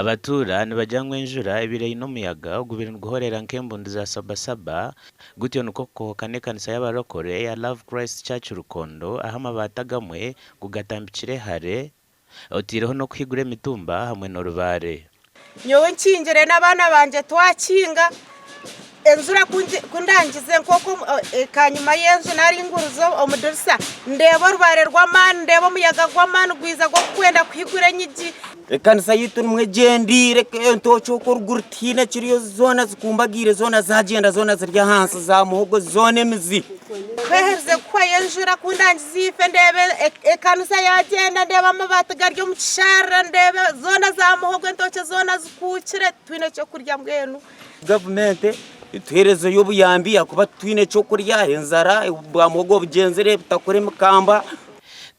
Abatuura nibagira ngu enjura ebaire eine omuyaga ogubaire niguhoreera nk'embundu za Sabasaba, gutyo nikwo kukohoka n'ekanisa y'abarokore eya Love Christ Church Rukondo ahu amabaati agamwe gugatambikire hare, otaireho n'okuhigura emitumba hamwe n'orubaare. Nyowe nkingire n'abaana bangye twakinga, enjura ku ndangize nk'oku kanyima y'enju naringuriza omu dirisa ndeeba orubaare rw'amaani ndeeba omuyaga gw'amaani gwiza gw'okwenda kuhigura enyigi. Ekanisa yaitu nimwo egyendeire entookye okwo oruguru tihaine ekiriyo zoona zikumbagiire zoona zagyenda zoona ziri ahansi za muhogo zoona emizi. Ku eherize kuhwayo enjura ku ndangiza ife ndeeba ekanisa yagyenda ndeeba amabaati gari omu kisharara ndeeba zoona za muhogo entookye zoona zikuukire titwine ekyokurya mbwenu. Gavumenti etuheerezeyo obuyambi ahakuba titwine kyokurya enjara bwa muhogo bugyenzire butakura emikamba.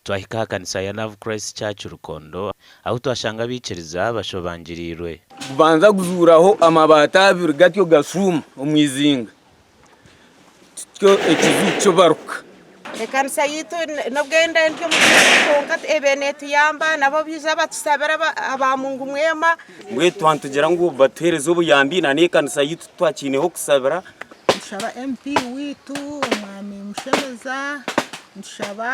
Twahika aha kanisa ya Love Christ Church Rukondo ahu twashanga abaikiriza bashobangiriirwe. Gubanza gujuuraho amabaati abiri gatyo gashuuma omu izinga, kityo ekiju kibaruka. Ekanisa yaitu n'obu enda eri omu kigo kwonka ebaire netuyamba nabo baija batusabira aba Mungu mwema. Mbwenu twaba nitugira ngu batuheereze obuyambi na n'ekanisa yaitu titwakiine h'okushabira. Nitushaba MP waitu omwami Mushemeza, nitushaba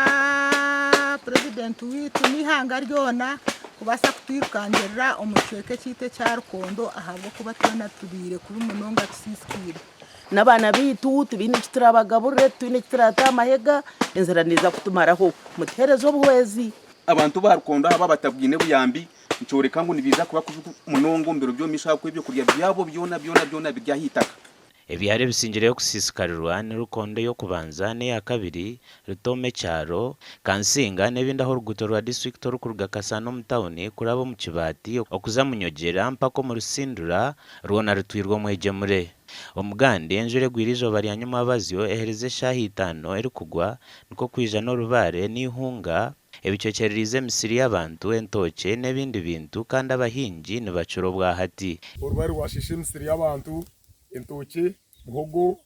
purezidenti waitu n'eihanga ryona kubaasa kutwirukangirira omu kicweka ekyaitu ekya Rukondo ahabw'okuba twena tubaire kubi munonga tusiisikaire. N'abaana baitu tibaine eki turabagaburire, titwine eki turaata aha mahega, enjara neeza kutumaraho. Mutuheereze obuhwezi. Abantu ba Rukondo aba abatabwine buyambi nikyoreka ngu nibaija kuba kubi munonga omu biro by'omu maisho ahabw'okuba ebyokurya byabo byona byona byona biri aha itaka. Ebyaro ebisingireyo kusiisikarirwa ni Rukondo ey'okubanza n'eya kabiri, Rutooma ekyaro, Kansinga n'ebindi ahu oruguuto rwa disiturikiti orurikuruga Kasaana omu tauni kuraba omu Kibaati okuza Munyogyera mpaka omu Rusindura rwona rutwirwe omwegyemure. Omugandi, enjura egwire eizooba rya nyomwabazyo eherize eshaaha itaano erikugwa nikwo kwija n'orubaare n'eihunga ebicwekyerereize emisiri y'abantu, entookye n'ebindi bintu kandi abahingi nibacura obwahati. Orubaare rwashiisha emisiri y'abantu, entookye, muhogo,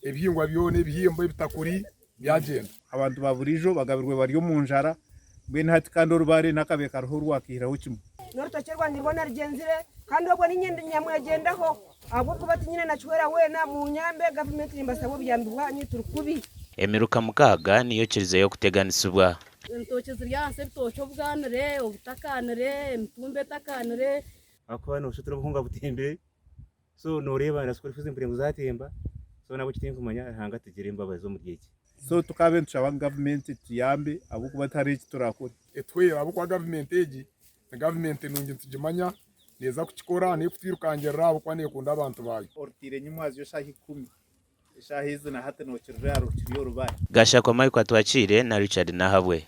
ebihingwa byona, ebihimba, ebitakuri byagyenda. Abantu ba buriijo bagabirwe bari omu njara, mbwenu hati kandi orubaare n'akabi kariho rwakaihiraho kimwe. N'orutookye rwangye rwona rugyenzire, kandi obwo niinye ndi nyamwegyendaho, ahabw'okuba tinyine na kihwera weena, muunyambe, gavumenti nimbasaba obuyambi bwanyu, turi kubi. Emiruka mukaaga niyo ekirizeyo kuteganisibwa. Entookye ziri ahansi ebitookye obwanire, obutakanire, emitumba etakanire. Ahakuba noshusha oti n'obuhunga butembire so noreeba na school fees mpurire ngu zatemba so nabwe ekitinkumanya Ruhanga atugirire embabazi omuri eki. So tukabe nitushaba ngu gavumenti etuyambe ahabw'okuba tihariho eki turakore. Etuhwere ahabw'okuba gavumenti egi ni gavumenti nungi nitugimanya neeza kukikora nekutwirukangirira ahabw'okuba nekunda abantu baayo. Orutaire enyimwazyo eshaaha ikumi, eshaaha ezi na hati nookirira rukiri orubare. Gashakwa Michael Atwakiire na Richard Nahabwe.